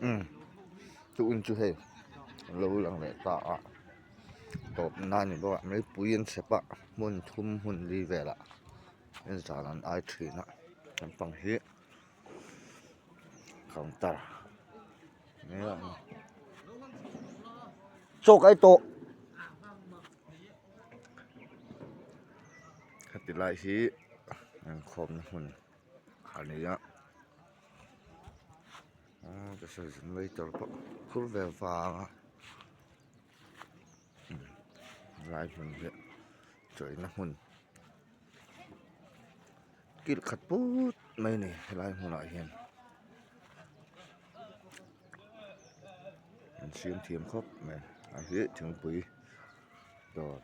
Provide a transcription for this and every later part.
Umm tukin chu hei a lo lang leh ta a tawp na a ni bawk a meipui an chhep a hmun thum hmun li velah en zan an ai thin a lampang hi counter chaw ka ei tawh heti lai hi inkhawmna hmun a ni a waiter pawh phur ve vang a helai hmun hi chawlhna hmun kil khat put mai a ni helai hmunah hian an siam thiam khawp mai a hi thingpui dawr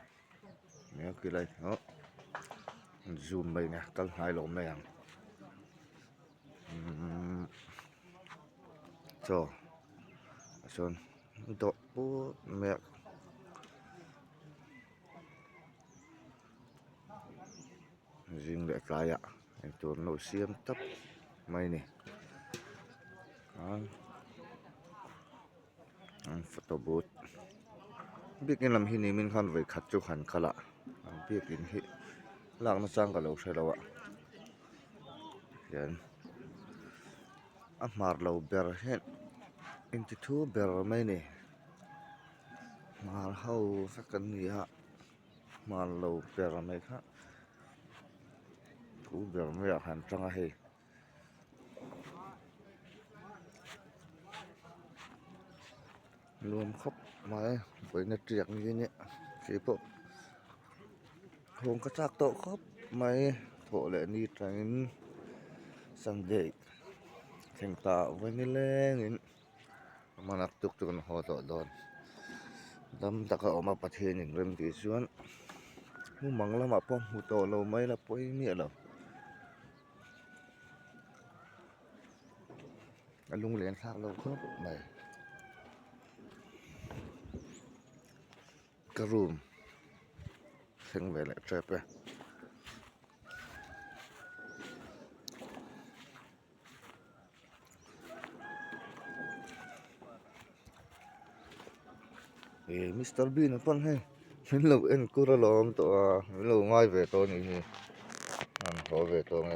nia khilai hi zoom mai nia kal hnai lo mai ang umm chaw chuan dawh put mai a. Zing leh tlaiah eitur an lo siam tap mai a ni an photo booth biakin lam hi nimin khan vawi khat chu han kal a biakin hi lak nachang ka lo hre lo a hian a hmar lo ber hian inti thu ber mai a ni hmar ho vek an ni a. Hman lo ber mai kha thu ber mai ah han tang a hei nuam khawp mai vawiina tiak ni a nia keipawh thawm ka chak tawh khawp mai thawh leh ni tangin sunday thleng ta vawi nilengin. Hmana tuk chu kan haw tawh dawn dam taka awm a Pathianin rem tih chuan mumang lamah pawh hmu tawh lo mai la pawi miah lo a lunglen thlak lo khawp mai ka room thleng ve leh tep e. Ih mister bean a pawn hei min lo en kur alawm tawh a min lo ngai ve tawh a nih hi an haw ve tawh ang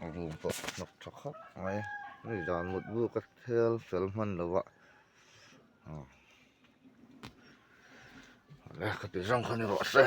e room pawh hnawk tha khawp mai hei zan mut bu ka thel fel hman lo a aw ka ti zawng kha ni rawh se.